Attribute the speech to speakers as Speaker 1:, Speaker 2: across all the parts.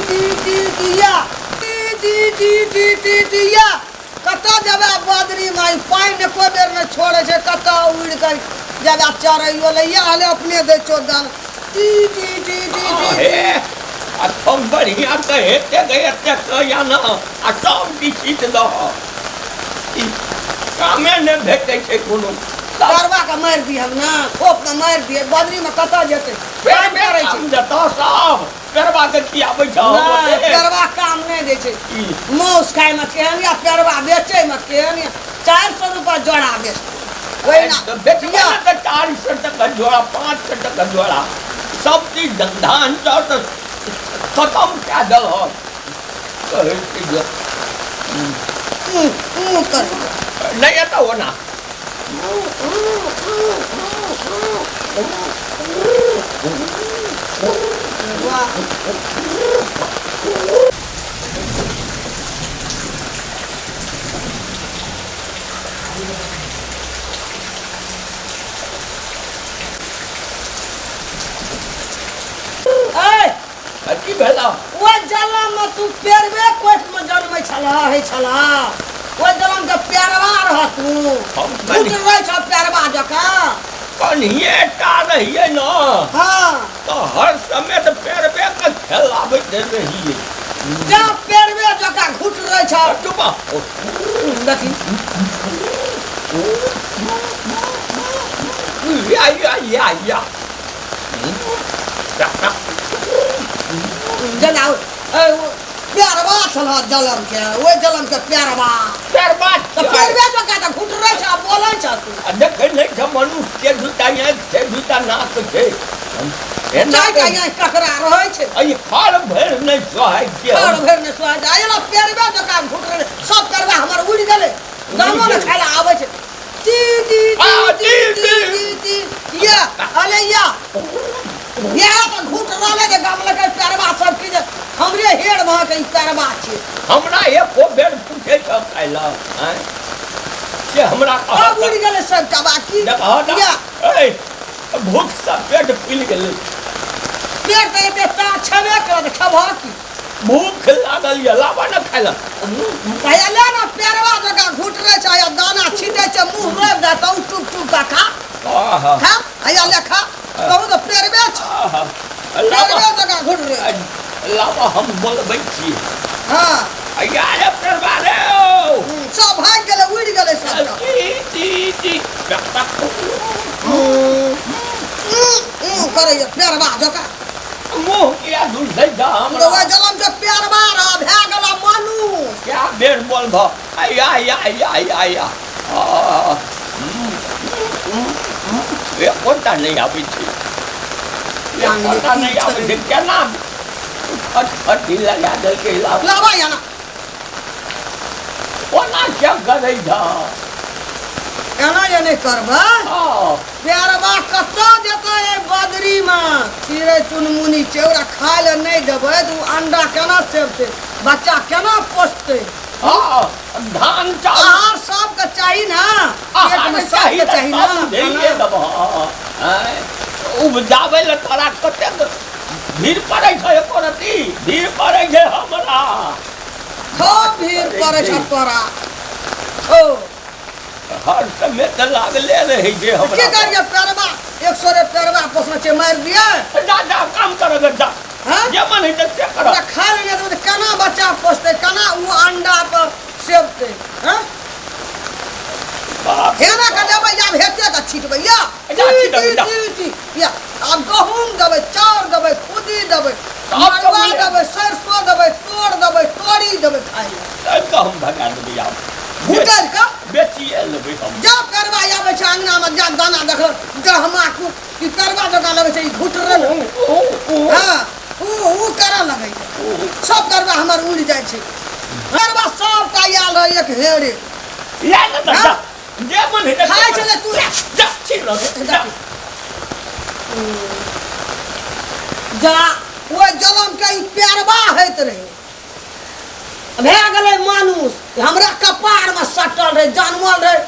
Speaker 1: T T T या T T T T T T या। कतऽ जेबै बदरीमे? ई पानि एको बेर नहि छोड़ै छै। कतऽ उड़ि कऽ जेबै चरैयो लए? इएह हले अपने दै छौ दाना। T T T T T.
Speaker 2: हे, आ खूब बढ़िआँ तऽ हेतै गे एतेक या ने, आ सब किछु छीट दह, ई कामे नहि भेटै छै कोनो।
Speaker 1: परवा के मारि दिहक ने, खोप के मारि दिहे। बदरीमे कतऽ जेतै? पानि
Speaker 2: करै छै जतऽ सब पेरवा के खियाबै छौ।
Speaker 1: नहि, पेरवा काम नहि दै छै। मांस खायमे केहन या पेरवा बेचैमे केहन या। 400 रुपआ जोड़ा बेचतै ओहिना।
Speaker 2: बेचबै ने तऽ 400 टका जोड़ा, 500 टका जोड़ा। सब चीज धान चाउर तऽ खतम कए देलहक। कहै छी जे
Speaker 1: ऊँ ऊँ करै।
Speaker 2: नहि एतऽ ओना।
Speaker 1: वाह। ऐ।
Speaker 2: की भेलौ?
Speaker 1: ओहि जलममे तू पेरबे कोखिमे जन्मै छलह, होइ छलह। ओहि जलमके पेरवा रह तू।
Speaker 2: हम
Speaker 1: फुट रहै छह पेरवा जकाँ।
Speaker 2: कनिए टा रहियै ने तऽ हर समय तऽ पेरबे के खेलाबैत रहियै।
Speaker 1: जा, पेरवे जकाँ घुट रहै छह।
Speaker 2: चुप।
Speaker 1: देखी।
Speaker 2: या या या या।
Speaker 1: जेना प्यारवा छल जलम के, ओहि जलम के प्यारवा।
Speaker 2: प्यारवा
Speaker 1: तऽ पेरवे जकाँ तऽ घुट रहै छ, बोलै छ तू।
Speaker 2: आ देखै नहि छ, मनुष्य के दूटा आँखि छै, दूटा नाक छै।
Speaker 1: चारिटा आँखि ककरा रहै छै?
Speaker 2: अइ खर भरि नहि सोहाइ छै।
Speaker 1: खर भरि नहि सोहाइ छै। आ एना पेरवे जकाँ घुट रहै। सब पेरवा हमर उड़ि गेलै, दानो ने खाय लए आबै छै। T T T T T T या अरे या या तऽ घुट रहलै जे गाम लगे पेरवा सब की जे हमरे हेड़ भऽ के ई पेरवा छै।
Speaker 2: हमरा एको बेर पूछै छ खाय लए आँय से हमरा
Speaker 1: अब उड़ि गेलै सबटा बाकी।
Speaker 2: देखह।
Speaker 1: या।
Speaker 2: ए, भूख से पेट फूलि गेलै।
Speaker 1: पेट तऽ एते ता छेबे करत, खेबह की?
Speaker 2: भूख लागल यऽ, लाबऽ ने खाय लए।
Speaker 1: भैया ले ने, पेरवा जकाँ घुट रहै छै आ दाना छीटै छै, मुँह रोपि दे तऽ टुक टुक कऽ खा।
Speaker 2: आहा।
Speaker 1: खा, हैया ले खा। कहू तऽ पेरबे छै।
Speaker 2: आहा। लाबऽ।
Speaker 1: पेरबे जकाँ घुट रहै छै।
Speaker 2: लाबऽ, हम बोलबै छी। हैया रे पेरवा रे ओ।
Speaker 1: सब भागि गेलै, उड़ि गेलै सबटा।
Speaker 2: T T T.
Speaker 1: ऊँ करैया पेरवा जकाँ।
Speaker 2: मुँह किया दुझै छ हमरा?
Speaker 1: ओहि जलम के पेरवा रह भए गेला मनु।
Speaker 2: क्या बेर बोल भ आया आया आया आया आया। एकोटा नहि आबै छै, एकोटा नहि आबै छै। केना फट फटी लगा देलकै।
Speaker 1: लाबा या ना।
Speaker 2: ओना क्या करै छ?
Speaker 1: एना जे नहि करबै।
Speaker 2: हँ।
Speaker 1: पेरबा कतऽ जेतै एहि बदरीमे? चिड़ै चुनमुनी छै, ओकरा खाय लए नहि देबै तऽ ओ अंडा केना सेबतै, बच्चा केना पोसतै?
Speaker 2: हँ, धान चाउर
Speaker 1: आहार सबके चाही ने, पेटमे
Speaker 2: चाही।
Speaker 1: सबके चाही ने।
Speaker 2: दैए देबह। आँय, उपजाबै लए तोरा कतेक भीड़ पड़ै छै? एको रत्ती भीड़ पड़ै छै हमरा?
Speaker 1: खूब भीड़ पड़ै छै तोरा, खूब।
Speaker 2: हर समय तऽ लागले रहै छै हमरा।
Speaker 1: की करियै? पेरबा 100 रे पेरबा पोसने छै, मारि दियै?
Speaker 2: जा जा, काम कर गे, जा।
Speaker 1: हँ?
Speaker 2: जे मन हेतै से कर।
Speaker 1: ओकरा खाय लए नहि देबै तऽ केना बच्चा पोसतै, केना ओ अंडा पर सेबतै? हँ?
Speaker 2: बाप।
Speaker 1: हेना के देबै, आब हेते तऽ छिटबै या।
Speaker 2: जा, छिटबै, जा।
Speaker 1: टी, टी, टी, या आब गहूँम देबै, चाउर देबै, खुदी देबै,
Speaker 2: सब
Speaker 1: मड़ुआ
Speaker 2: मिले।
Speaker 1: देबै, सरिसो देबै, तोड़ देबै, तोरी देबै खाय लए।
Speaker 2: सबके हम भगा देबै आब।
Speaker 1: भुटल के
Speaker 2: बेचिए लेबै हम।
Speaker 1: जा, पेरवा आबै छै अंगना मे, जा दाना देखल गहमा कु ई पेरवा जकाँ लगै छै, ई घुटरल।
Speaker 2: ऊ, ऊ।
Speaker 1: हँ, ऊ ऊ करऽ लगै छै। सब पेरवा हमर उड़ि जाइ छै। पेरवा सबटा आयल रहै एक हेरे।
Speaker 2: या ने तऽ जा, जे मन हेतै से
Speaker 1: खाइ
Speaker 2: कर।
Speaker 1: छलै तू।
Speaker 2: जा, छी रह, जा।
Speaker 1: जा, ओहि जलम के ई पेरवा होइत रहै, भए गेलै मानुस। हमरा कपारमे सटल रहै, जनमल रहै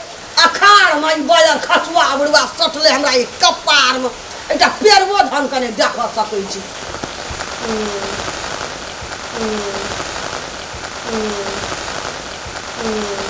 Speaker 1: अखाड़मे। ई बजर खसुआ बुढ़वा सटलै हमरा ई कपारमे। एकटा पेरबो ढङ्गके नहि देखऽ सकै छी। 嗯，嗯，嗯。